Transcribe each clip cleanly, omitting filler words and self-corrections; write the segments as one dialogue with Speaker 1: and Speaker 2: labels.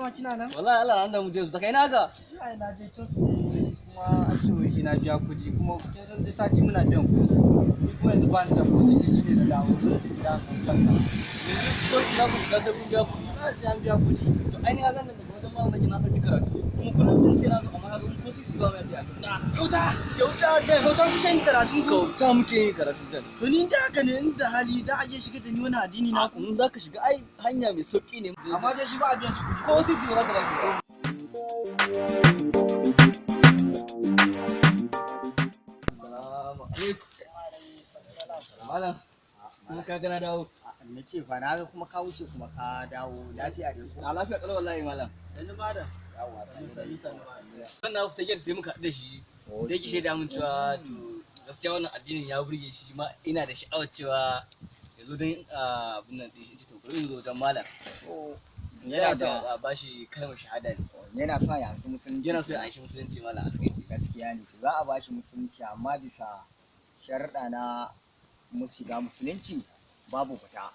Speaker 1: Dama kina nan?
Speaker 2: Wallahi Allah an da mu James, da kai naka.
Speaker 1: Ai na je coci ne kuma an ce wai na biya kuɗi kuma kin san duk sati muna biyan kuɗi. Ni kuma yanzu ba ni da ko ciki shine na dawo zan je gida in kwanta.
Speaker 2: Yanzu coci na ku shiga sai kun biya kuɗi.
Speaker 1: Na sai an biya kuɗi.
Speaker 2: To ai ni ka ganin daga wajen malam nake na ɗauki karatu kuma kullum din sai na zo amma ka ga ko sisi ba mai biya.
Speaker 1: Kyauta!
Speaker 2: Kyauta James.
Speaker 1: Kyauta kuke yin karatun ku?
Speaker 2: Kyauta muke yin karatu James.
Speaker 1: To ni da haka ne inda hali za a iya shiga da ni wani addini na ku.
Speaker 2: In za ka shiga ai hanya mai sauƙi ne.
Speaker 1: Amma dai shi ba a biyan shi kuɗi.
Speaker 2: Ko sisi ba za ka ba shi ba. Salamu alaikum. Malam, kuma ka ga na dawo.
Speaker 3: Na ce fa na ga kuma ka wuce kuma ka dawo lafiya dai ko?
Speaker 2: A lafiya kalau wallahi malam.
Speaker 1: Yanzu malam.
Speaker 3: Yawwa sannu dai.
Speaker 2: Kan na fita gate sai muka haɗu da shi. Sai ki shaida mun cewa to gaskiya wannan addinin ya burge shi ma ina da sha'awar cewa ya zo don abin nan ɗin shi to bari in zo don malam.
Speaker 3: To
Speaker 2: Yana
Speaker 3: yana
Speaker 2: son
Speaker 3: son
Speaker 2: a bashi kalmar shahada ne.
Speaker 3: yana son ya ansa musulunci.
Speaker 2: Yana so ya anshi musulunci malam a takaice.
Speaker 3: Gaskiya ne to za a bashi musulunci amma bisa sharuɗa na mu shiga musulunci babu fita.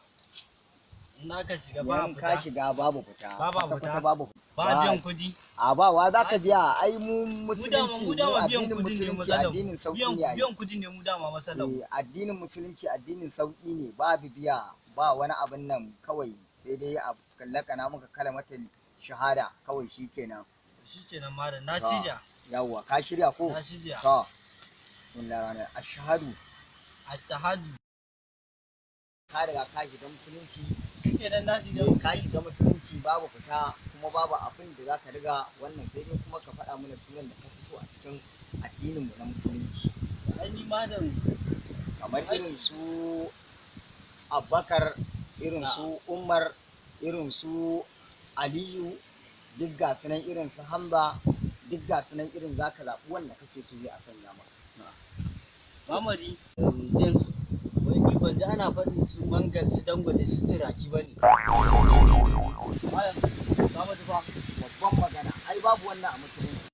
Speaker 1: In aka shiga ba
Speaker 3: Idan ka
Speaker 1: fita.
Speaker 3: shiga babu fita.
Speaker 1: Ba ba
Speaker 3: Kwata-kwata
Speaker 1: fita.
Speaker 3: babu fita.
Speaker 1: Ba biyan kuɗi.
Speaker 3: A ba wa za ka biya ai mu
Speaker 1: Mu dama
Speaker 3: musulunci
Speaker 1: mu
Speaker 3: mu
Speaker 1: dama biyan
Speaker 3: addinin
Speaker 1: kuɗi ne
Speaker 3: musulunci
Speaker 1: matsalar mu.
Speaker 3: addinin sauƙi
Speaker 1: Biyan
Speaker 3: ne ai.
Speaker 1: biyan kuɗi ne mu dama matsalar mu.
Speaker 3: Eh, addinin musulunci addinin sauƙi ne babu biya ba wani abin nan kawai sai dai a lakana muka kalmatin shahada kawai shikenan.
Speaker 1: Shikenan malam na shirya.
Speaker 3: Yawwa ka shirya ko?
Speaker 1: Na shirya.
Speaker 3: To bismillahir rahmanir ashhadu
Speaker 1: Attahadu.
Speaker 3: ka riga ka shiga musulunci.
Speaker 1: Shikenan na shiga.
Speaker 3: Ka shiga musulunci babu fita kuma babu abin da zaka riga wannan sai dai kuma ka faɗa mana sunan da ka fi so a cikin addinin mu na musulunci.
Speaker 1: Ai ni malam
Speaker 3: Kamar irin su Abubakar, irin su Umar, irin su Aliyu, duk ga su nan irin su Hamza, duk ga su nan irin zaka zaɓi wanda kake so a sanya maka.
Speaker 1: Mamadi
Speaker 2: James
Speaker 1: wai ni ban ji ana faɗin su mangal su Dangote su Turaki ba ne. Malam Mamadu fa.
Speaker 3: Babban magana ai babu wannan a musulunci.